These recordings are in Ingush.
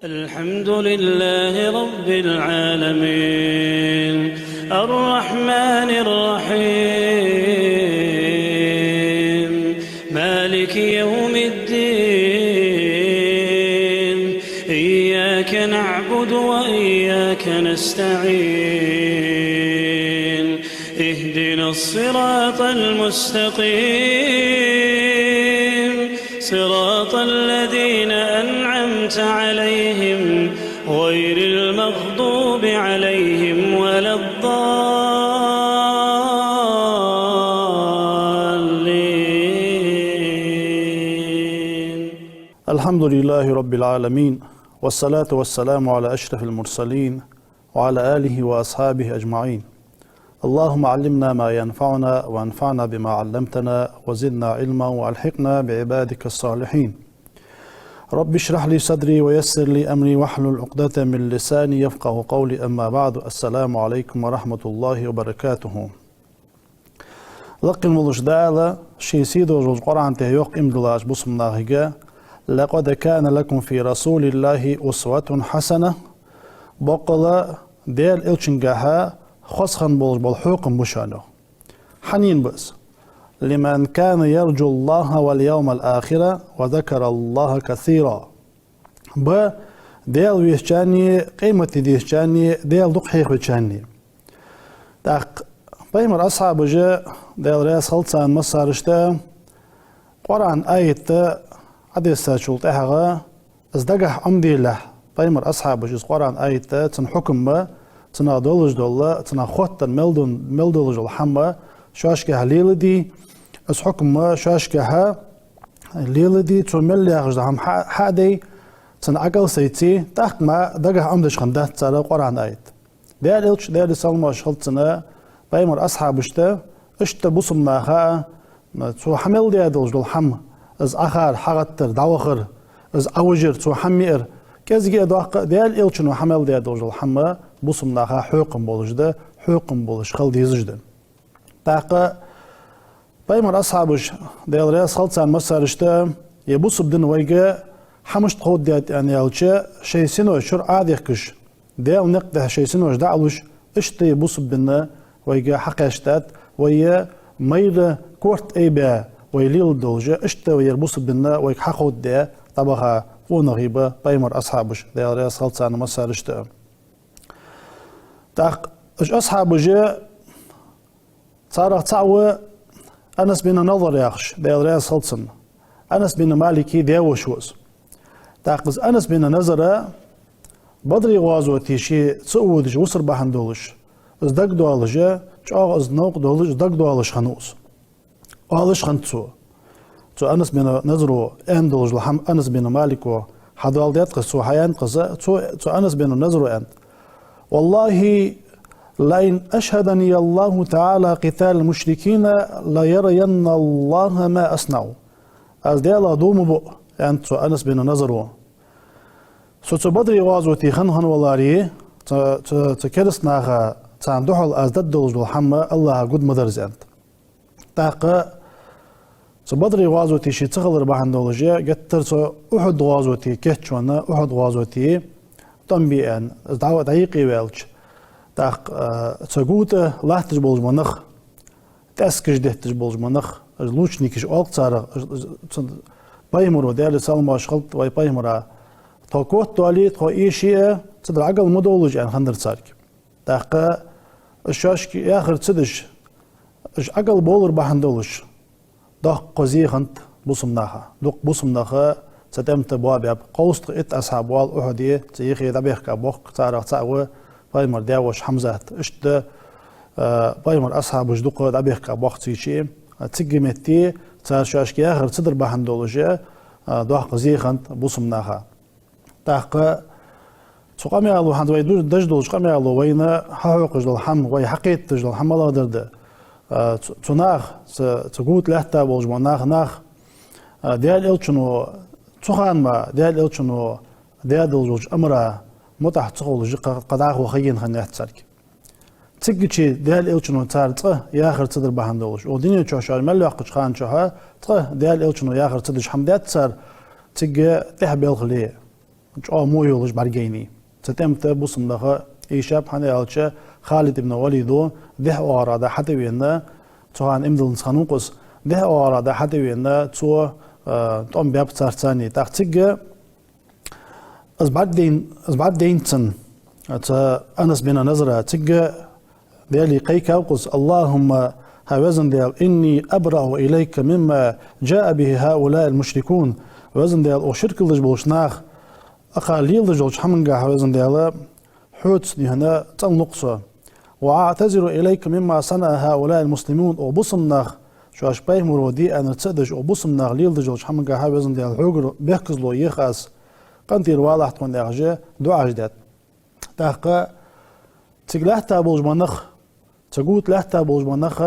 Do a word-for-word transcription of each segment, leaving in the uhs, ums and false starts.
الحمد لله رب العالمين، الرحمن الرحيم، مالك يوم الدين، إياك نعبد وإياك نستعين، اهدنا الصراط المستقيم، صراط الذين أنعمت عليهم غير المغضوب عليهم ولا الضالين. الحمد لله رب العالمين، والصلاة والسلام على أشرف المرسلين، وعلى آله وأصحابه أجمعين. اللهم علمنا ما ينفعنا، وانفعنا بما علمتنا، وزدنا علما، وألحقنا بعبادك الصالحين. رب اشرح لي صدري، ويسر لي أمري، واحلل عقدة من لساني يفقهوا قولي. أما بعد، السلام عليكم ورحمة الله وبركاته. Лакхе волча Дала ший сий долаш долча Къуръан тӀа йоах иман диллача бусалба нахага: «لقد كان لكم في رسول الله أسوة حسنة». Боккъала Даьла Элчангахьа хоза хинна болаш бола хьокхам ба шоана. Хьанна ба из? «لمن كان يرجو الله واليوم الآخر وذكر الله كثيرا». Ба Даьла везачарнеи, къематди дезачарнеи, Даьла дукха хьехавечарнеи. ТӀаккха пайхамара асхьабаша, Даьла раьза хилва царна массарашта, Къуръан аят Ӏодессачул тӀехьагӀа, из дагахьа Ӏомаделлалехь, пайхамара асхьабаша из Къуръан аят, цун хьукам, цунах долаш дола, цунах хоттаденна мел дун-, мел долаш дола хӀама шоашкахьа леладе, из хьукам шоашкахьа леладе, цо мел яхаш дола хӀама хьа-, хьадайя, цунна Ӏокъал сайце, тӀаккха мара дагахьа Ӏомадеш хиннадац цар Къуръан аят. Даьла Элча, Даьла салам-моаршал хилда цунна, пайхамара асхьабашта, иштта бусалба наха, цо хьа мел даь долаш дола хӀама, из Ӏохар, хьагӀаттар, дӀавахар, из Ӏовижар, цо хьа мел яр, кӀезига а доккха а, Даьла Элчано хьа мел даь долаш дола хӀама бусалба наха хьокхам болаш да, хьокхам болаш хила дезаш да. ТӀаккха пайхамара асхьабаша, Даьла раьза хилва царна массарашта, е бусалба дин вайга хьа мишта кховдадаьд аьлча, шоай синош чура Ӏодехкаш, Даьла никъ тӀа шоай синош дӀалуш, иштта е бусалба дин вайга хьакхаьчадаьд, вай майра корта айбаь, вай леладолаш, иштта вай ер бусалба дин вайга хьакховдадаь дӀабаха къонахий ба пайхамара асхьабаш, Даьла раьза хилва царна массарашта. ТӀаккха уж асхьабаш, царех цаӀ ва Анас бин Надар яхаш, Даьла раьза хилва цунна. Анас бин Малика даь-воша ва из. ТӀаккха из Анас бин Надар Бадре гӀазоте ше ца водаш вусар бахьан долаш, из дагадоалаш, чӀоагӀа из новкъа долаш, из дагадоалаш хиннав из. Оалаш хиннад цо. Цу Анас бин Надаро аьнна долаш дола хӀама Анас бин Малика хьадоаладаьд-кх из, цо хьааьннад-кх из, цо, цу Анас бин Надаро аьннад: «والله لئن أشهدني الله تعالى قتال المشركين ليرين الله ما أصنع». Аз Даьлах дув ма буъ, аьннад цу Анас бин Надаро. Со цу Бадре гӀазоте хинна хиннаваларе, цу, цу, цу кераста наха царна духьал аз дергдолаш дола хӀама АллахӀа гургда ма дар из, аьннад. ТӀаккха цу Бадре гӀазоте ше ца хилар бахьан долаш, геттара цу Ухьуд гӀазоте кийчвенна, Ухьуд гӀазоте тӀом бе аьнна, из дӀа-, дӀаюкъеваьлча, тӀаккха, а, цу гута латташ болаш бола нах, тӀаьскаш детташ болаш бола нах, уж лучникаш оал-кх царех, уж, уж, цу пайхамаро, Даьла салам-моаршал хилда вай пайхамара, тхо котдоале, тхо эше а, цудухьа Ӏокъал ма довлалаш, аьнна хиннадар царга. ТӀаккха уж шоашка яхар ца деш, уж Ӏокъал бовлар бахьан долаш, доккха зе хиннад бусалба наха. Дукха бусалба нах цу тӀема тӀа боабаьб. Кховзткъеи итт асхьаб оал Ухьуде, цу юхе дӀабехка бохк, царех цаӀ ва пайхамара даь-воша Хьамзат. Иштта, а, пайхамара асхьабаш дукха дӀабехка бохк цу чу. Цига метте цар шоашка яхар ца дар бахьан долаш, а, доккха зе хиннад бусалба наха. ТӀаккха цу къамаьло, хӀанз вай ду-, деш долча къамаьло вайна хьахьокхаш дола хӀама, вай хьакхеташ дола хӀама малагӀа дар да? А, цу, цу наха, цу, цу гута лаьтта болаш бола нах, нах, а, Даьла Элчано, цу хана мара Даьла Элчано даь долаш долча амара мутӀахь ца хулаш, кхы, кхы дӀахо ха ена хиннаяц царга. Цигача Даьла Элчано цар цкъа яхар ца дар бахьан долаш, укх дунен чу шоаш мел йоаккхача хана чухь цкъа Даьла Элчано яхар ца деш хӀама даьд цар, цига тӀехьа белхале. чӀоагӀа во йолаш бӀаргайайнай. Цу тӀема тӀа бусалба нах ийшаб, хӀана аьлча Халид ибн Валида дехьа оагӀорахьа дӀа хьатӀавена, цу хана иман дилланза хиннав-кх из, дехьа оагӀорахьа дӀа хьатӀавена, цо, а, тӀом баьб царца цхьана. ТӀаккха цига из бӀаргадайна, из бӀаргадайнача цу Анас бин Назара, цига Даьлага кхайкав-кх из: «اللهم, хӀай везан Даьла, إني أبرأ إليك مما جاء به هؤلاء المشركون». Везан Даьла, укх ширк лелаш болча наха кхы леладеш долча хӀамангахьа, везан Даьла, хьоца дийхьа цӀенлу-кх со. «وأعتذر إليك مما صنع هؤلاء المسلمون». Укх бусалба наха, шоаш пайхамаро де аьннар ца а деш, укх бусалба наха леладеш долча хӀамангахьа, везан Даьла, хьогара бехказло еха аз, къинтӀера валахь тхона, яхаш, дуӀаш даьд. ТӀаккха цига лаьтта болаш бола нах, цу гута лаьтта болаш бола нах,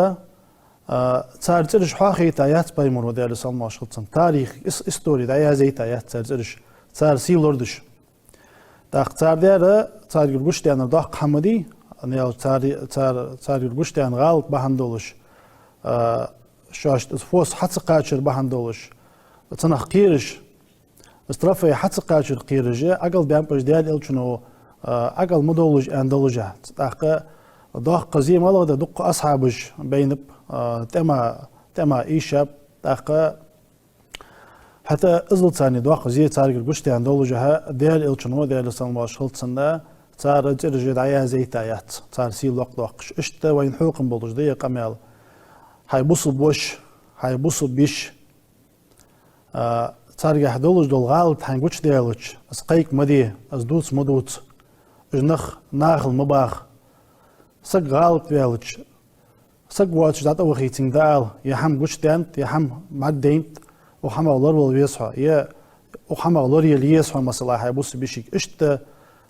а, цар цӀераш хьоахайта яц пайхамаро, Даьлера салам-моаршал хилда цунна. Тарих, ис-, истори дӀаязъяйта яц цар цӀераш, цар сий лорадеш. ТӀаккха цар даьр, царгара гучадаьннар доккха хӀама дий, хӀана аьлча цар, цар, царгара гучадаьнна гӀалат бахьан долаш, а, шоашта из фос хьа ца кхачар бахьан долаш, цунах кхераш, из трофей хьа ца кхачар кхераш, Ӏокъал баьннаб уж Даьла Элчано, а, Ӏокъал ма довлаш аьнна долаш а. ТӀаккха доккха зе малагӀа да, дуккха асхьабаш байнаб, а, тӀема, тӀема ийшаб, тӀаккха хӀаьта иззал царна доккха зе царгара гучадаьнна долаш а, Даьла Элчано, Даьлера салам-моаршал хилда цунна, цар цӀераш дӀаязъяйта яц, цар сий лакхдоаккхаш. Иштта вайна хьокхам болаш да ер къамаьл. ХӀай бусалба воша, хӀай бусалба йиша, а, царгахьа долаш дола гӀалат хьайна гучадаьлча, из кхайка ма де, из дувца ма дувца, уж нах нахала ма баха, саг гӀалат ваьлча, саг воацаш дӀатӀавахе, цунга дӀаала: ер хӀама гучадаьннад, ер хӀама бӀаргадайнад, укх хӀамах лоравала веза хьо, е укх хӀамах лораяла еза хьо, масала, хӀай бусалба йишийга. Иштта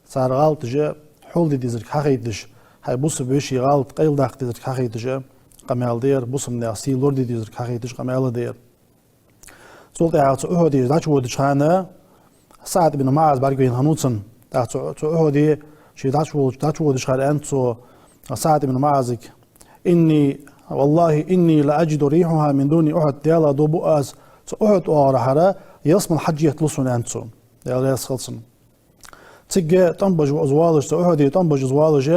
цар гӀалаташ хьулде дезарг хьахайташ, хӀай бусалба веший гӀалат къайладаккха дезарг хьахайташ къамаьл да ер, бусалба наьха сий лораде дезарг хьахайташ къамаьл да ер. Цул тӀехьагӀа цу Ухьуде дӀачуводача хана СаӀд ибн МуӀаз бӀаргавайна хиннав цунна. ТӀаккха цу, цу Ухьуде ше дӀачуволча, дӀачуводача хана аьннад цо СаӀд ибн МуӀазага: «إني، والله إني لأجد ريحها من دون أحد». Даьлах дув буъ аз, цу Ухьуд оагӀорахьара ялсмала хьаж етталу сона, аьннад цо. Даьла раьза хилва цунна. Цига тӀом беш из воалаш, цу Ухьуде тӀом беш из воалаш,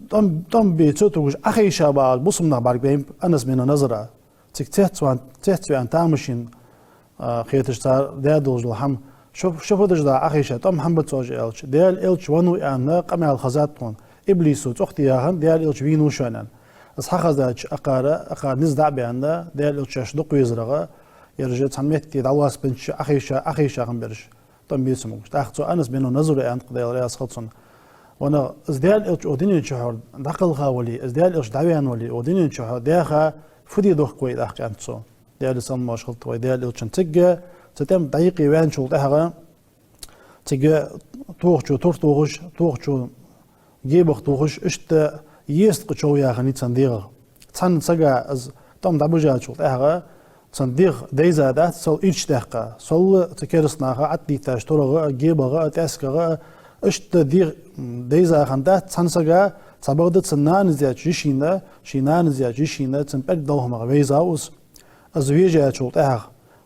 тӀом, тӀом бе ца тугаш Ӏохайша багӀаш бусалба нах бӀаргабайнаб Анас бин Назара. Цига цецваьнна, цецваьнна тамашийна, а, хеташ цар даь долаш дола хӀама. Шо, шо фу деш да Ӏохайша, тӀом хӀана бац оаш аьлча, Даьла Элча веннав аьнна къамаьл хезад тхона. Иблисо цӀогӀа тӀаяхьа, Даьла Элча вийнав шоана аьнна. Из хьахезача, акхар, акхар низ дӀа а баьнна, Даьла Элча шоаш дукха везарах, ераш цхьан метте дӀалоацабеннача Ӏохайша, Ӏохайша хиннаб ераш. ТӀом бе ца могаш. ТӀаккха цу Анас бин Назара аьннад-кх, Даьла раьза хилва цунна: «Ванах, из Даьла Элча укх дунен чухьара дӀакхелха вале, из Даьла Элча дӀаваьнна вале, укх дунен чухьара даьха фу де дохк вай тӀаккха?» аьннад цо. Даьлера салам-моаршал хилда вай Даьла Элчанна. Цига цу тӀема дӀаюкъе ваьнначул тӀехьагӀа, цига тохачо тур тохаш, тохачо гебах тохаш, иштта езткъа чов яьхай цун дегӀах. Цхьан сага из тӀом дӀабижачул тӀехьагӀа цун дегӀ дайза дац, сол ирча даьккха. Сол цу кераста наха Ӏаддийтача турагӀ а, гебагӀ а, тӀаьскагӀ а, иштта дегӀ дайза хиннадац цхьан сага. Цхьабакъда цун нанас даьча йишийна, ший нанас даьча йишийна цун пӀелг долхамах вайзав из. Из вежачул тӀехьагӀа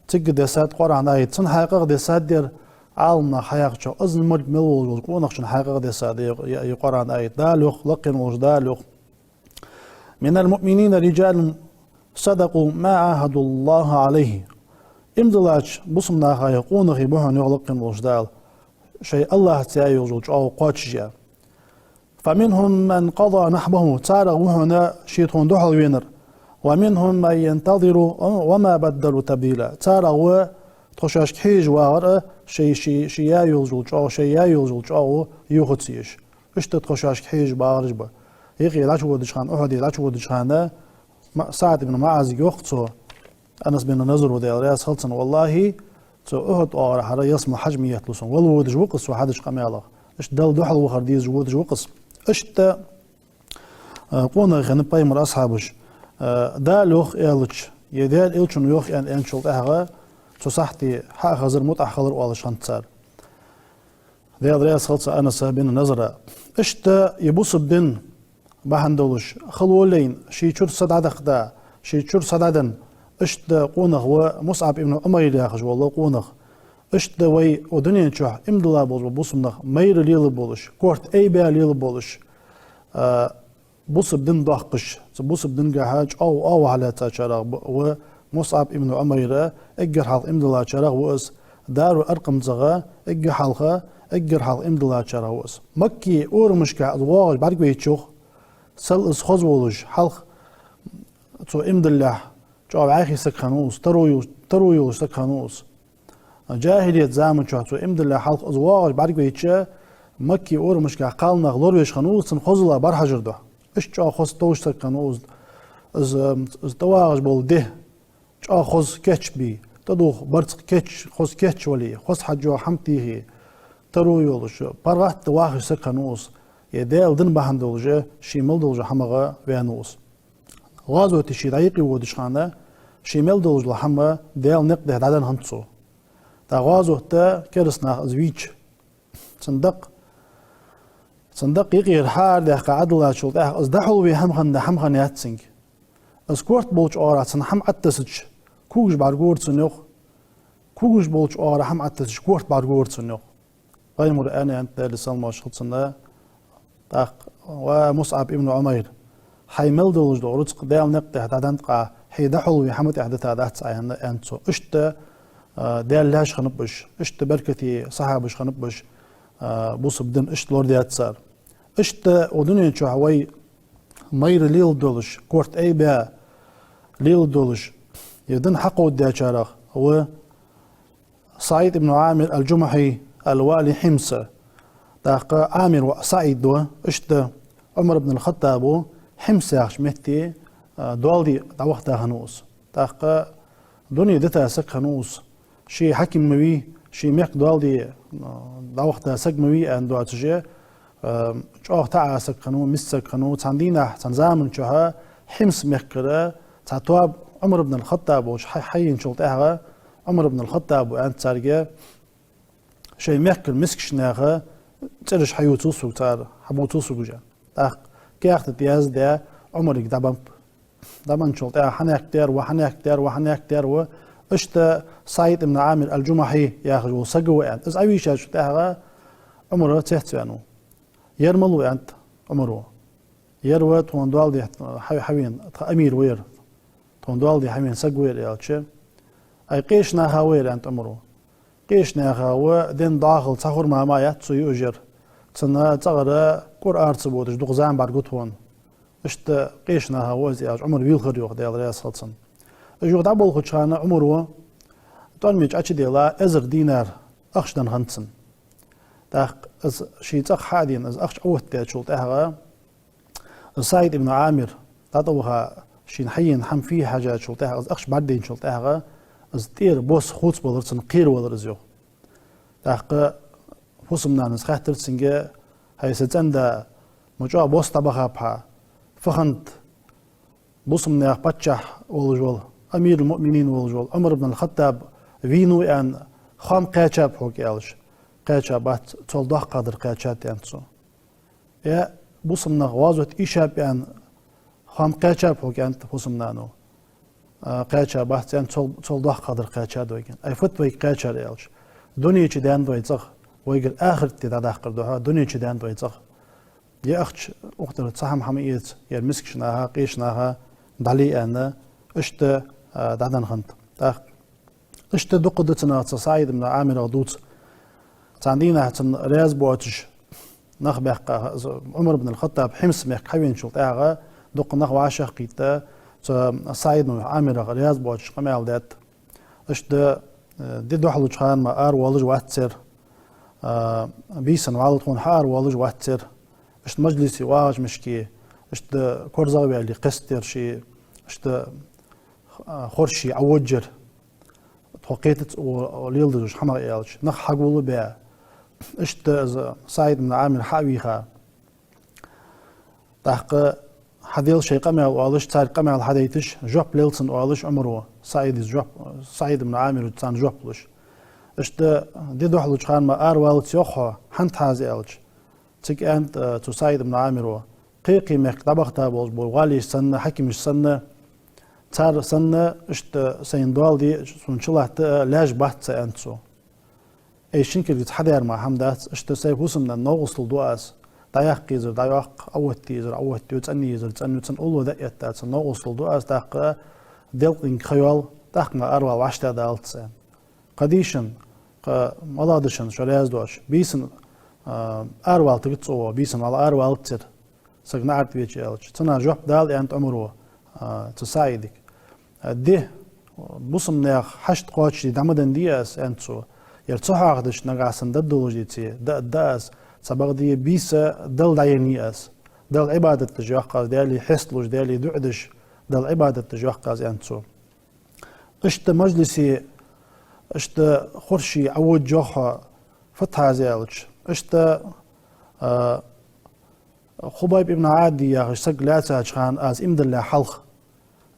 цига дессад Къуръан аят, цун хьакъехьа дессад ер, Ӏаламнаха хьаяхачох, из морг мел волаш волча къонахчун хьакъехьа дессад ер, ер, ер Къуръан аят. Дала йоах, лакхе волча Дала йоах: «من المؤمنين رجال صدقوا ما عاهدوا الله عليه». Иман диллача бусалба наха юкъе къонахий ба хьона, йоах лакхе волча Дала, шоай АллахӀаца яь йолаш йола чӀоагӀо кхоачашъяь. «فمنهم من قضى نحبه», царех ва хьона ше тхона духьалвенар. «ومنهم من ينتظر وما بدلوا تبديلا». Царех ва тхо шоашка хьежаш вагӀар а, шоай, шоай, шоай яь йолаш йола чӀоагӀо, шоай яь йолаш йола чӀоагӀо йохаца еш. Иштта тхо шоашка хьежаш багӀараш ба. Юкъе дӀачуводача хана, Ухьуде дӀачуводача хана, Ма-, СаӀд ибн МуӀазага йоах цо, Анас бин Назара, Даьла раьза хилва цунна: «ВаллахӀи, цу Ухьуд оагӀорахьара ялсмала хьаж ма етталу сона. Вала водаш ва-кх из со хьадеча къамаьлах. Иштта Далла духьал вахар дезаш водаш ва-кх из». Иштта, а, къонахий хиннаб пайхамара асхьабаш. А, Дала йоах аьлча, е Даьла Элчано йоах аьнна, аьнначул тӀехьагӀа цу сахьте хьа а хазар, мутӀахьа хилар оалаш хиннад цар. Даьла раьза хилва цу Анас бин Назара. Иштта из бусалба дин бахьан долаш, хала воллайна, ший чура са дӀадаккха, ший чура са дӀаденна, иштта къонах ва МусӀаб ибн Ӏумайр яхаш вола къонах. Иштта вай укх дунен чу иман дилла болаш бола бусалба нах майра лелабеш болаш, корта айбаь лелабеш болаш, а, бусалба дин доаккхаш, цу бусалба дингахьа чӀоагӀа оагӀув хьалаьцачарех ва Мусъаб ибн Ӏумайр, эггара хьалха иман диллачарех ва из, Дарул-Аркъамцагӏа эггара хьалха, эггара хьалха иман диллачарех ва из. Макка орамашка из воагӀаш бӀаргавайча, сел из хоза волаш, хьалха цо иман диллалехь чӀоагӀа вӀаьхий саг хиннав из, таро йолаш, таро йолаш саг хиннав из. ДжахӀилият заман чухь цо иман диллалехь хьалха из воагӀаш бӀаргавайча, Макка орамашка кхалнах лоравеш хиннав из, цун хозалах бӀарахьажар духьа. Иштта чӀоагӀа хоза товш саг хиннав из, из, из тӀавагӀаш бола ди чӀоагӀа хоза кийчбе, тӀадувха барзкъа кийч, хоза кийчвале, хоза хьаж йола хӀама техе, таро йолаш, паргӀата вахаш саг хиннав из, е Даьла дин бахьан долаш, ше мел долча хӀамах ваьннав из. ГӀазоте ше дӀаюкъе водача хана, ше мел долаш дола хӀама Даьла наькъа тӀа дӀаденна хиннад цо. ТӀаккха гӀазота кераста нах из вийча, цун дакъа, цун дакъа юкъера хьаарадаьккха Ӏодиллачул тӀехьагӀа, из дӀахьулве хӀама хинна, хӀама хинна яц цунга. Из корта болча оагӀорахьа цунна хӀама Ӏотессача, когаш бӀаргагора цунна, йоах. Когаш болча оагӀорахьа хӀама Ӏотессача, корта бӀаргагора цунна, йоах. Пайхамара аьннад, Даьла салам-моаршал хилда цунна, тӀаккха: «Ва Мусъаб ибн Ӏумайр, хьай мел долаш дола рузкъа Даьла наькъа тӀа дӀаденнад-кх, хьай дӀахьулве хӀама тӀа дита дац Ӏа», — аьнна, аьннад цо. Иштта, а, Даьла лаьш хиннаб уж, иштта беркате сахьабаш хиннаб уж, а, бусалба дин иштта лорадаьд цар. Иштта укх дунен чухь вай майра леладеш, корта айбаь леладеш, ер дин хьакховдадаьчарех ва СаӀид ибн Ӏамир ал-Джумахьи, ал-вали Хьимса. ТӀаккха Ӏамира воӀ СаӀид ва, иштта Ӏумар ибн ал-ХаттӀаба Хьимс яхача метте, а, доал де дӀавахийта хиннав из. ТӀаккха дуне дита саг хиннав из. Ше хьаким ма вий, ше мехка доал де, а, дӀавахийта саг ма вий аьнна доацаш, а, чӀоагӀа таӀа саг хиннав, миска саг хиннав. Цхьан дийнахьа, цхьан заман чухь Хьимс мехкара цхьа тоаба Ӏумар ибн ал-ХаттӀаб волча хьа-, хьаенначул тӀехьагӀа, Ӏумар ибн ал-ХаттӀаба аьннад царга: «Шоай мехкара мискача наьха цӀераш хьаювцал сога цар, хьабувцал сога уж», — аьнна. ТӀаккха каьхата тӀа яздаь, Ӏумарга дӀабеннаб. ДӀабенначул тӀехьагӀа хьанехк дер ва, хьанехк дер ва, хьанехк дер ва. Иштта СаӀид ибн Ӏамир ал-Джумахьи яхаш вола саг ва аьннад. Из Ӏовийшачул тӀехьагӀа Ӏумар цецваьннав. «Ер мала ва?» — аьннад Ӏумара. «Ер ва тхона доал де хьа-, хьавена, тха амир ва ер. Тхона доал де хьавена саг ва ер», — аьлча: «Ай, къеча наха ва ер», — аьннад Ӏумара. «Къеча наха ва, ден дӀахо цхьа хурма мара яц цо юаш ер. Цун цӀагӀара кӀур ара ца бодаш дукха зама бӀаргагу тхона. Иштта къеча наха ва из», — аьлча, Ӏумар вийлхар, йоах, Даьла раьза хилва цунна. Уж юха дӀаболхача хана Ӏумара тӀоармеча Ӏочудилла эзар динар ахча денна хиннад цунна. ТӀаккха из ший цӀагӀа хьа а дена, из ахча Ӏооттадаьчул тӀехьагӀа, из СаӀид ибн Ӏамир дӀатӀаваха, шийна хьаена хӀама фу я хьажачул тӀехьагӀа, из ахча бӀаргадайначул тӀехьагӀа, из тӀера бос хувцабалар цунна кхеравелар из, йоах. ТӀаккха фусам-нанас хаьттар цунга: «ХӀай са цӀен да, ма чӀоагӀа бос дӀабахаб хьа, фу хиннад, бусалба наьха паччахь волаш вола, амир ал-муъминин волаш вола Ӏумар ибн ал-ХаттӀаб вийнав аьнна, хоам кхаьчаб хьога?» — аьлча. «Кхаьчабац, цул доккхагӀдар кхаьчад», — аьннад цо. «Э, бусалба нах гӀазота ийшаб аьнна, хоам кхаьчаб хьога?» — аьннад фусам-нано. «А, кхаьчабац, — аьннад, — цул, цул доккхагӀдар кхаьчад вайга». «Ай, фуд вайга кхаьчар?» — аьлча. «Дуне чудаьннад вай цӀагӀа, вайгара ахарат ди дӀадаккхар духьа, дуне чудаьннад вай цӀагӀа. Ер ахча, укх тӀара цхьа хӀама хьа ма эца, ер мискача наха, къеча наха дӀале», — аьнна, иштта, а, дӀаденна хиннад. ТӀаккха иштта дукха да цунах, цу СаӀид ибн Ӏамирах дувц. Цхьан дийнахьа цунна раьза боацаш нах баьккха, из Ӏумар ибн ал-ХаттӀаб Хьимс мехка хьавеначул тӀехьагӀа дукха нах вӀашагӀкхийтта, цу СаӀид ибн Ӏамирах раьза боацаш къамаьл даьд. Иштта, э, ди духьалуча хана мара аравоалаш вац цар, а, бийсан вӀалла тхона хьааравоалаш вац цар. Иштта мажлисе вагӀаш мишки, иштта корзагӀваьле кхестар ший, иштта, а, хорша ший Ӏоводаш яр. Тхо кхетац о, о, леладеш хӀамах, аьлча, нах хьагулбаь. Иштта из СаӀид ибн Ӏамир хьа а вийха. ТӀаккха хьадел шоай къамаьл оалаш, царга къамаьл хьадайташ, жоп лел цунна оалаш Ӏумара, СаӀида жоп, СаӀид ибн Ӏамира царна жоп луш. Иштта ди духьалуча хана мара аравалац йоах хьо, хӀана тхьаза аьлча. Цига аьннад, э, цу СаӀид ибн Ӏамира: «Кхы-кхы мехка дӀабахийта болаш бола валийш санна, хьакимаш санна, цар санна, иштта сайна доал де сона чулатта а лаьш бац са», — аьннад цо. Ай шин киргица хьадаьр ма хӀама дац, иштта сай фусамнана новкъостал ду аз, дӀаяккха езар дӀайоккху, Ӏооттае езар Ӏоттаю, цӀенъе езар цӀенъаю, цун уллув дӀаэтта, цун новкъостал ду аз, тӀаккха делкъинга ха йоал, тӀаккха ма аравала вӀаштӀехьадалац аьнна. Кхы дийшад, кхы малагӀа да шоана шо раьза доацаш, бийсан, а, аравала тигац цо, бийсан вала аравалацар саг наӀарга веча аьлча. Цунах жоп дала аьннад Ӏумара, а, цу СаӀидага. А, ди, бусалба наьха хьашт кхоачашде дӀа ма денна дий аз, аьннад цо. Ер ца хьоахадеш нагахьа санна даргдолаш деце, да, да аз, цхьабакъда бийса Далла дӀаеннай аз. Далла Ӏибадат деш йоаккх аз, Даьлага хьесталуш, Даьлага дуӀа деш, Далла Ӏибадат деш йоаккх аз, аьннад цо. Иштта мажлисе, иштта хурше Ӏоводаш йоах хьо, фатхьа аз аьлча. Иштта, а, Хубайб ибн Ӏади яхаш саг лаьцача хана аз иман диллалехь хьалха.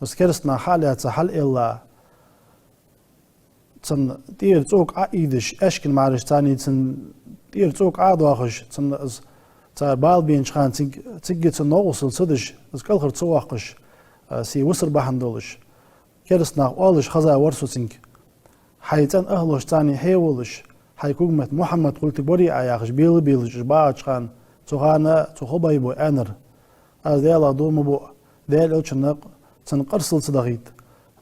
Из кераста нах хьа а лаьца, хьалъаьлча, цун тӀера цӀока Ӏоийдеш, аьшкан мӀараш царна цун тӀера цӀока Ӏодоахаш, цун из цар бала бенача хана цига, цига цун новкъостал ца деш, из кӀалхара ца воаккхаш, а, се висар бахьан долаш. Кераста нах оалаш хеза вар со цунга. Хьай цӀен ахӀлошца цхьана хье а волаш, хьай кугамет Мухьаммад хулийтаргварий Ӏа яхаш, бела-белаш уж багӀача хана, цу хана цу Хубайба аьннар: аз Даьлах дув ма буъ, Даьла Элчанна цун къарсал ца дахийта,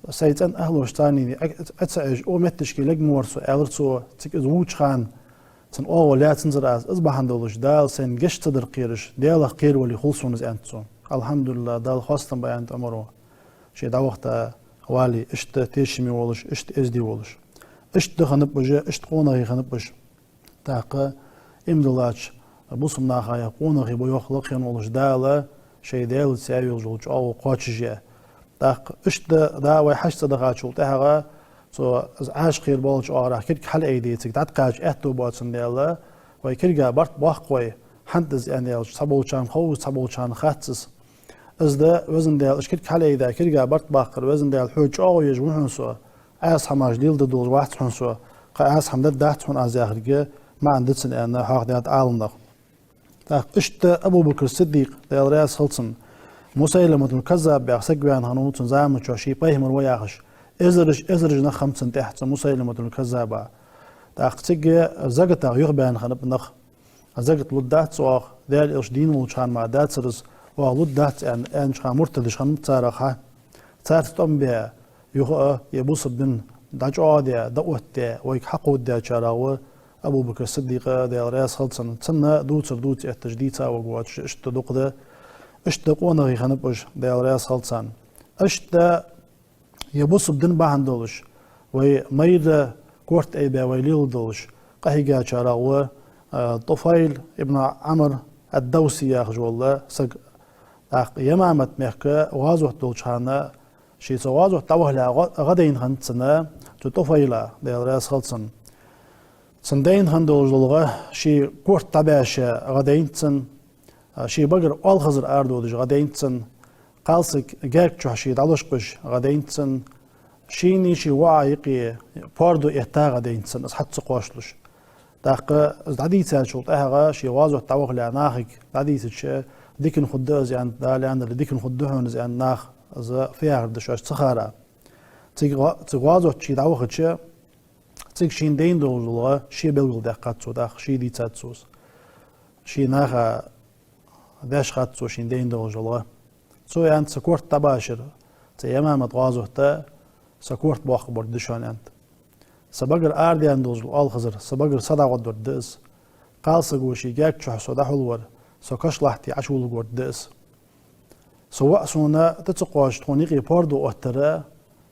сай цӀен ахӀлошца цхьана Ӏе, Ӏе ца Ӏеш, укх метташка лергма вар со, аьлар цо, цига из вувцача хана. Цун оагӀув лаьцанзар аз, из бахьан долаш Дала сайна гешт ца дар кхераш, Даьлах кхеравале хул сона из, аьннад цо. АлхьамдулиллахӀ, Далла хоастам ба, аьннад Ӏумара, ше дӀавахийта вале, иштта тешаме волаш, иштта эздий волаш. Иштта да хиннаб уж, иштта къонахий хиннаб уж. ТӀаккха иман диллача бусалба наха юкъе къонахий ба йоах лакхе волаш Дала, шоай Даьлаца яь йолаш йола чӀоагӀо кхоачашъяь. ТӀаккха иштта да вай хьажцӀа дахачул тӀехьагӀа, цо из Ӏаьшкхера болча оагӀорахьа кирг хьалъайде, цига дӀатӀакхача аьттув боацандаь, вай кирга барт боаккх вай, хӀана да из аьнна аьлча, цхьаболчарна хов из, цхьаболчарна хац из. Из да, Везан Даьла, уж кирг хьалъайдаь, кирга барт баккхар, Везан Даьла, хьога чӀоагӀо еш ва хьона со, Ӏаьса хӀамаш леладергдолаш вац хьона со, кхы Ӏаьса хӀама дергдац хьона аз яхилга маӀан да цун аьнна, хьоахадаьд Ӏаламнаха. ТӀаккха иштта Абу Бакр Сиддикъ, Даьла раьза хилва цунна, Мусайламатул Каззаб яха саг ваьнна хиннав цун заман чухь, ше пайхамар ва яхаш. Эзараш, эзараш нах хиннаб цунна тӀехьа цу Мусайламатул Каззаба. ТӀаккха цига закатах юхабаьнна хиннаб нах. Закат лургдац оаха, Даьла Элча дийна волча хана мара дацар из, оаха лургдац аьнна, аьннача хана муртадаш хиннаб царех хьа. Царца тӀом бе, юха а, е бусалба дин дӀачӀоагӀде, дӀаоттаде, вайга хьакховдадаьчарех ва Абу Бакр Сиддикъ, Даьла раьза хилва цунна. Цунна дувцар дувца этташ, дийца варг воацаш, иштта дукха да. Иштта къонахий хиннаб уж, Даьла раьза хилва царна. Иштта е бусалба дин бахьан долаш, вай майра корта айбаь вай леладеш долаш, къахьийгачарех ва, а, ТӀуфайл ибн Ӏамр ад-Давси яхаш вола саг. ТӀаккха Ямамат мехка гӀазот долча хана, ше цу гӀазота дӀавахалехь гӀо-, гӀа дайна хиннад цунна, цу ТӀуфайла, Даьла раьза хилва цунна. Цунна дайна хинна долаш дола гӀа, ше корта дӀабаьша гӀа дайнад цунна, а, ший багара оалхазар арадодаш гӀа дайнад цунна, кхалсаг гаьг чухь ше дӀалочкъаш гӀа дайнад цунна, шийнеи ший воӀа юкъе пордув этта гӀа дайнад цунна, из хьа ца кхоачалуш. ТӀаккха из дӀадийцачул тӀехьагӀа, ше гӀазот дӀавахалехь нахага дӀадийцача, дикана хургда из аьнна, Дала аьннадале, дикана хургда хьона из аьнна, наха из фу яхар да шоашта ца ховра. Цига гӀа-, цига гӀазота ше дӀавахача, цига шийна дайна долаш дола гӀа ше белгалдаьккхад цо, тӀаккха ше дийцад цо из. Ше наха деш хиннад цо шийна дайна долаш дола гӀа. Цо аьннад: са корта дӀабашар цу Ямамат гӀазота са корта боаккхаргбаргда шоана, аьннад. Са багара арадаьнна долаш дола оалхазар, са багара са дӀагӀоргваргда из. Кхалсаго ший гаьг чухь со дӀахьулвар, со кашлахьте Ӏочувулларгваргда из. Са воӀ сона тӀа ца кхоачаш, тхона юкъе пордув оттар,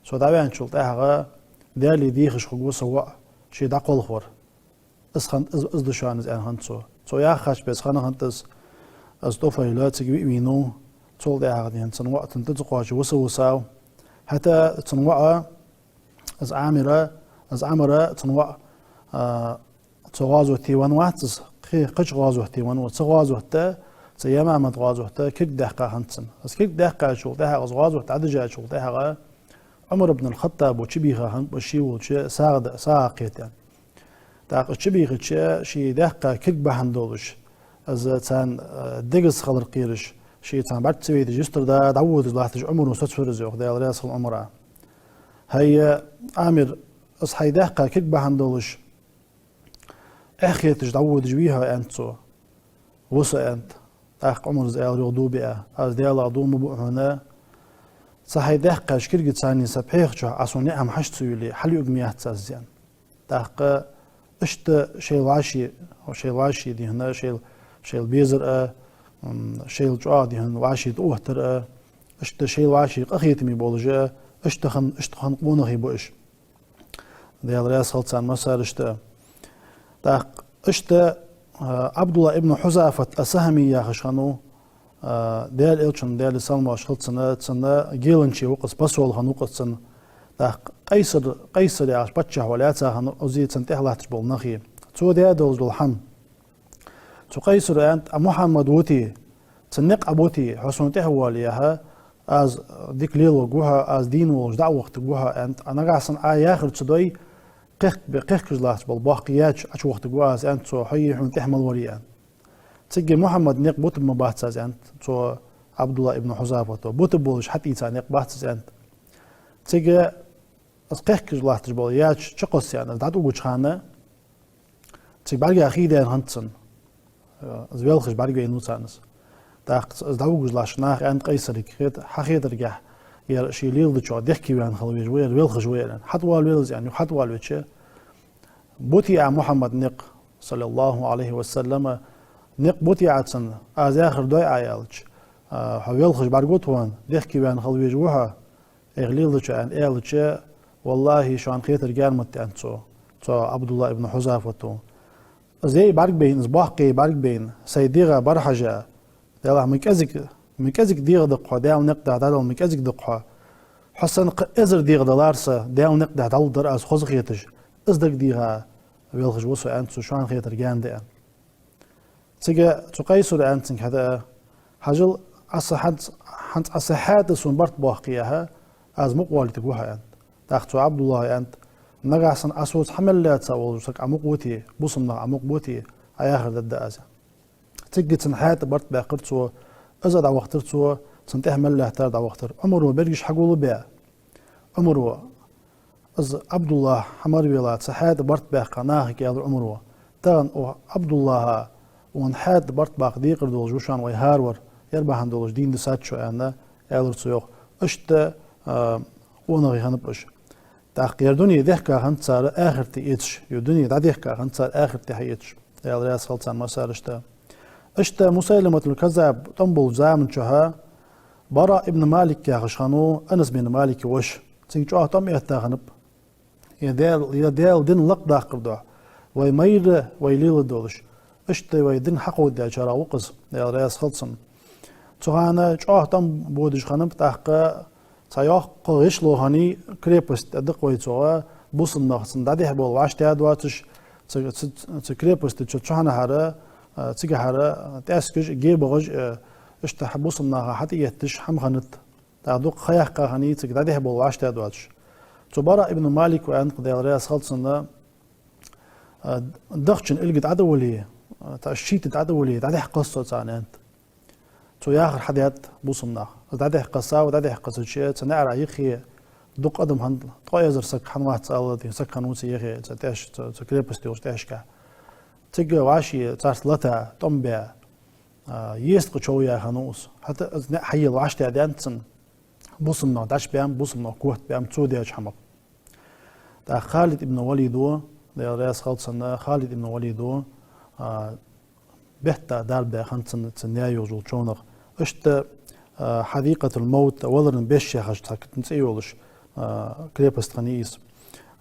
со дӀаваьнначул тӀехьагӀа Даьлага дехаш хургва са воӀ, ше дӀакхалхавар. Из хиннад, из, из да шоана из, аьнна хиннад цо. Цо яхача беса хинна хиннад из, из ТӀуфайла цига ве а вийнав, цул тӀехьагӀа дийна цун воӀ цунна тӀа ца кхоачаш виса висав. ХӀаьта цун воӀ, из Ӏамира, из Ӏамара цун воӀ, а, цу гӀазоте венна вац из, кхы, кхыча гӀазоте венна ва. Цу гӀазота, цу Ямамат гӀазота кирг даьккха хиннад цун. Из кирг даьккхачул тӀехьагӀа, из гӀазот дӀадижачул тӀехьагӀа, Ӏумар ибн аль-ХаттӀаба чубийха хиннаб из ше волча сагӀа да-, сагӀа кхетаенна. ТӀаккха из чубийхача, ше даьккха кирг бахьан долаш, из царна, э, дегаза хилар кхераш, ше царна бӀарга ца вайташ, юстара дӀа-, дӀаводаш латташ Ӏумара соцавир из, йоах, Даьла раьза хилва Ӏумара. ХӀай, э, Ӏамир, из хьай даьккха кирг бахьан долаш, эхь хеташ дӀаводаш вий хьо, аьннад цо. Ва со, аьннад. ТӀаккха Ӏумара аьлар йоах дув биа: аз Даьлах дув ма буъ хьона, цу хьай даьккхача киргацаний са пхьегӀа чу Ӏа сона ниӀмат хьашт ца юле, хьалъюг ма яц аз из, аьнна. ТӀаккха иштта шоайла вӀаший, шоайла вӀаший дийхьа, шоайла, шоайла безар а, м, шоайла чӀоагӀа дийхьа вӀаший тӀаоттар а, иштта шоайла вӀаший къахетаме болаш а, иштта хинна, иштта хинна къонахий ба уж. Даьла раьза хилва царна массарашта. ТӀаккха иштта, а, Ӏабдуллахь ибн Хьузафат ас-Сахьми яхаш хиннав, а, Даьла Элчан, Даьла салам-моаршал хилда цунна, цун геланча ва-кх из, посол хиннав-кх из цун. ТӀаккха Къайсар, Къайсар яхаш паччахь вала яц хиннав, из цунна тӀехьа латташ бола нах. Цо даь долаш дола хӀама. Цу Къайсара аьннад: Ӏа Мухьаммад вите, цун никъ Ӏа бите, хьо сона тӀехьа воале, яхаш, аз дика леладергва хьо, аз дийна волаш дӀа а вахийтаргва хьо, аьннад. Ӏа нагахьа санна Ӏа яхар ца дой, кхехк-, кхехкаш латташ бола боккхий яьча Ӏочувахийтаргва аз, аьннад цо, хьо е хьона тӀехьа мел варе, аьннад. Цига Мухьаммада никъ бутаргба-кх аз, аьннад цу Ӏабдуллахь ибн Хьузафата. Бутаргболаш хьатӀаийца никъ бац из, аьннад. Цига из кхехкаш латташ бола яьча чукхоссаяьнна, из дӀатӀавугача хана, цига бӀаргех хий даьнна хиннад цунна. Из велхаш бӀаргавайнав царна из. ТӀаккха из дӀавугаш латтача наха аьннад Къайсарга: хет-, хьахетаргахьа, ер ше леладечох дехкеваьнна хила везаш ва, ер велхаш ва, аьнна. ХьатӀавоалавелла из, аьнна, юха хьатӀавоалавича, бутий Ӏа Мухьаммада никъ, саллаллахӀу Ӏалайхи ва саллама, никъ бутий Ӏа цунна, аз яхар дой Ӏа, аьлча, а, хьо велхаш бӀаргва тхона, дехкеваьнна хила везаш ва хьо, Ӏайха леладечох, аьнна, аьлча, валлахӀи, шоана хетар гаьна ма да, аьннад цо, цу Ӏабдуллахь ибн Хьузафата. Из яй бӀаргабайна, из боккха яй бӀаргабайна, сай дегӀа бӀарахьежа, Даьллахь, ма кӀезига, ма кӀезига дегӀа да-кх хьо, Даьла никъ тӀа дӀадала ма кӀезига да-кх хьо. Хьо санна кхы эзар дегӀа далар са, Даьла никъ тӀа дӀадала дар аз хоза хеташ, из дагадеха велхаш ва со, аьннад цо, шоана хетар гаьна да, аьнна. Цига цу Къайсара аьннад цунга: хӀаьта, хьажал, Ӏа са хӀанз, хӀанз Ӏа са хьаьта сона барт боаккхе, яхаш, аз мукъа воалийтаргва хьо, аьннад. ТӀаккха цу Ӏабдуллахьа аьннад: нагахьа санна Ӏа соца хьа мел лаьца волаш вола саг Ӏа мукъа вите, бусалба нах Ӏа мукъа вите, Ӏа яхар дергда аз. Цига цун хьаьта барт баьккхар цо, из а дӀавахийтар цо, цунна тӀехьа мел лаьттар а дӀавахийтар. Ӏумара бергаш хьагулбаь. Ӏумара, из Ӏабдуллахь хьа мара велла, цу хьаьта барт баьккха нахага аьлар Ӏумара: тахан укх Ӏабдуллахьа, укхун хьаьта барт баккха декхар долаш ва шоана вай хӀаравар, ер бахьан долаш дийна дисад шо, аьнна, аьлар цо йоах. Иштта, а, къонахий хиннаб уж. ТӀаккха ер дуне дехка хиннад цар ахарте эцаш, ер дуне дӀадехка хиннад цар ахарте хьаэцаш. Даьла раьза хилва царна массарашта. Иштта Мусайлиматул-Каззаб тӀом болча заман чухь Бараъ ибн Малик яхаш хиннав, Анас бин Малика воша. Цига чӀоагӀа тӀом этта хиннаб. Ер Даьла, ер Даьла дин лакхдаккхар духьа, вай майра вай леладеш долаш, иштта вай дин хьакховдадаьчарех ва-кх из, Даьла раьза хилва цунна. Цу хана чӀоагӀа тӀом бодаш хиннаб, тӀаккха цхьа йоккха гӀишло хиннай, крепость да-кх вай цох, бусалба нах цунна дӀадехьа бола вӀаштӀехьа доацаш, цу, цу, цу крепости чу цу хьанахьара, а, цигахьара тӀаьскаш а, гебагӀаш а, иштта бусалба наха хьатӀаетташ хӀама хиннад. ТӀаккха дукха ха яьккха хиннай цига дӀадехьа бола вӀаштӀехьа доацаш. Цу Бараъ ибн Малика аьннад-кх, Даьла раьза хилва цунна, а, дахчан илга тӀа дӀавале, а, тӀа шийтта тӀа дӀавале, дӀадехьа кхесса со царна, аьннад. Цо яхар хьадаьд бусалба наха. Из дӀадехьа кхессав, дӀадехьа кхессача, цу наӀарах юххе дукха адам хиннад, ткъо эзар саг хиннавац ала, саг хиннав цу юххе, цу тӀеш-, цу, цу крепосте йолча тӀешка. Цига вӀаший царца лата, тӀом баь, а, езткъа чов яь хиннав из. ХӀаьта из наӀар хьаелла вӀаштӀехьа даьннад цунна. Бусалба нах дӀачубаьннаб, бусалба нах котбаьннаб цо деча хӀамах. ТӀаккха Халид ибн Валида, Даьла раьза хилва цунна, Халид ибн Валида, а, бетта дарба даь хиннад цун, цун яь йолча човнах. Иштта, а, Хьадикъатул-Мавт, валаран беш яхаш цхьа цӀи йолаш, а, крепость хиннай из.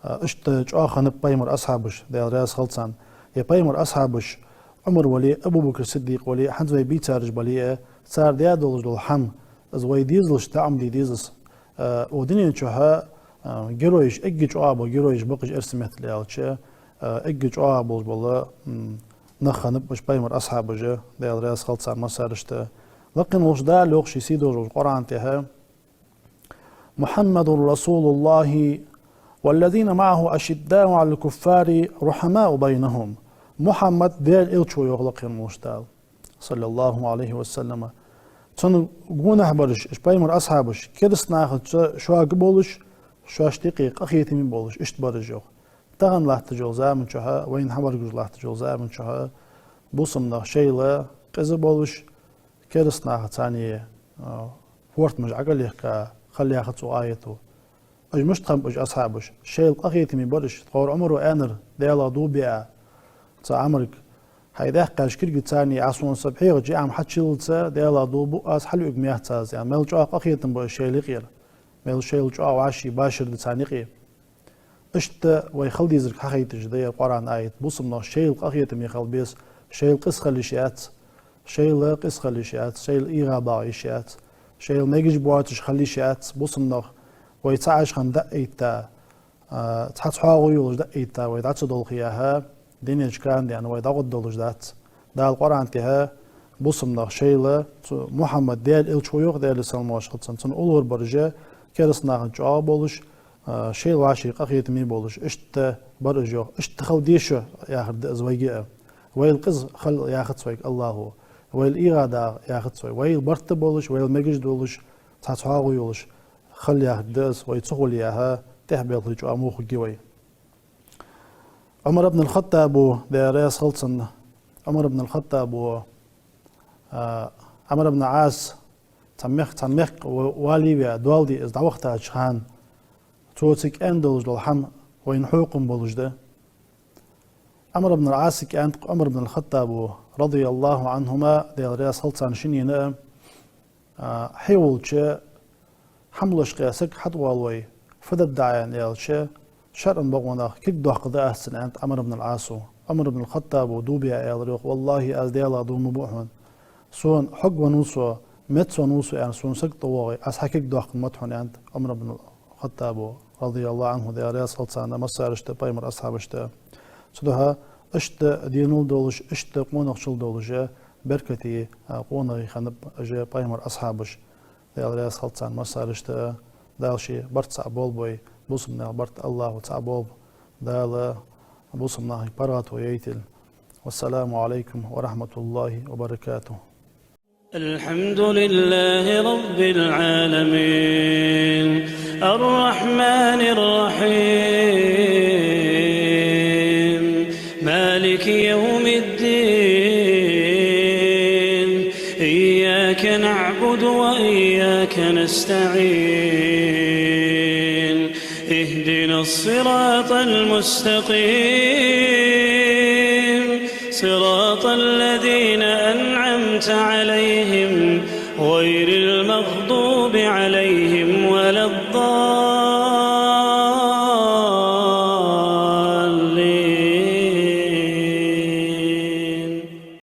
А, иштта чӀоагӀа хиннаб пайхамара асхьабаш, Даьла раьза хилва царна. Ер пайхамара асхьабаш, Ӏумар вале а, Абу Бакр Сиддикъ вале а, хӀанз вай бийцараш бале а, цар даь долаш дола хӀама, из вай дезалашта дӀаӀомаде деза из. А, укх дунен чухь, а, геройш, эггара чӀоагӀа бола геройш ба-кх уж, эрсий меттала аьлча, а, эггара чӀоагӀа болаш бола, м, нах хиннаб уж пайхамара асхьабаш, Даьла раьза хилва царна массарашта. Лакхе волча Дала йоах ший сийдолча Къуръан тӀа: محمد رسول الله والذين معه أشداء على الكفار رحماء بينهم. Мухьаммад Даьла Элча ва, йоах лакхе волча Дала, саллаллахӀу Ӏалайхи ва саллама. Цун гонахьа бараш, уж пайхамара асхьабаш, кераста нахаца шога болаш, шоашта юкъе къахетаме болаш, иштта бар уж, йоах. тахан латташ йолча заман чухь а, вайна хьамаргаш латташ йолча заман чухь а, бусалба нах шоайла къиза болаш, кераста наха царна, а, хӀордамаш Ӏокхалийхка, хила яхац укх аято. Уж мишта хиннаб уж асхьабаш? Шоайла къахетаме бар уж. Тховра Ӏумара аьннар, Даьлах дув биа цу Ӏамрага: хьай даьккхача кулга царна Ӏа сона са пхьегӀа чу Ӏам хьачуйиллалца, Даьлах дув буъ аз, хьалуьйг мех царца, аьнна. Мел чӀоагӀа къахетам ба уж шоайла юкъера. Мел шоайла чӀоагӀа вӀаший башар да царна юкъе. Иштта вай хила дезарг хьахайташ да ер Къуръан аят. Бусалба нах шоайла къахетаме хила беза, шоайла къиза хила йиш яц, шоайла къиза хила йиш яц, шоайла эгӀа багӀа йиш яц, шоайла мегаш боацаш хила йиш яц. Бусалба нах вай цхьа Ӏаш хинна дӀа а этта, а, цхьацца хьоагӀо йолаш дӀа а этта, вай дӀа ца долхе яхьа, дунен чу кана даьнна вай дӀагӀоргдолаш дац. Дала Къуръан тӀа бусалба нах шоайла, цу Мухьаммад Даьла элча ва йоах, Даьлера салам-моаршал хилда цунна, цунна уллув бараш, кераста нахана чӀоагӀа болаш, а, шоайла вӀаший къахетаме болаш, иштта бар уж йоах. Иштта хила деза шо яхар да из вайга а. Вайла къиза хила яхац вайга АллахӀа, вайла эгӀа дагӀа яхац вайга. Вайла барт болаш, вайла мегаш долаш, цхьацца хьоагӀо йолаш хила яхар да из, вай ца хуле яхьа, тӀехбелхе чӀоагӀа во хургья вай. Ӏумар ибн аль-ХаттӀаба, Даьла раьза хилва цунна, Ӏумар ибн аль-ХаттӀаба, а, Ӏамр ибн Ӏас цхьан мехка, цхьан мехка ва-, вале а ваь, доал де из дӀавахийтача хана, цо цига аьнна долаш дола хӀама вайна хьокхам болаш да. Ӏамр ибн аль-Ӏаса кӀаьнк Ӏумар ибн аль-ХаттӀаба, رضي الله عنهما, Даьла раьза хилва царна шиннена а, а, хье волча хӀама лочкъаяь саг хьатӀавоал вай, фу дергда Ӏа аьнна аьлча, шарӀан бокъонах кулг доаккхаргда аз цунна, аьннад Ӏамр ибн аль-Ӏаса. Ӏумар ибн аль-ХаттӀаба дув биа аьлар йоах: «Валлахьи, аз Даьлах дув ма буъ хьона. Сона хьогвеннав со, мецвеннав со аьнна, сона саг тӀавоагӀе, аз хьа кулг доаккхаргма да хьона», аьннад Ӏумар ибн аль-ХаттӀаба, رضي الله عنه, Даьла раьза хилва царна, массарашта, пайхамара асхьабашта. Цудухьа иштта денал долаш, иштта къонахчал долаш, беркате, а, къонахий хиннаб уж пайхамара асхьабаш. Даьла раьза хилва царна массарашта, Дала ший барт цхьа болба вай, бусалба наьха барт АллахӀа цхьа болба, Дала бусалба нахага паргӀато яйтийла. والسلام عليكم ورحمة الله وبركاته. الحمد لله رب العالمين. الرحمن الرحيم. مالك يوم الدين. إياك نعبد وإياك نستعين. اهدنا الصراط المستقيم. صراط الذين أنعمت عليهم غير المغضوب عليهم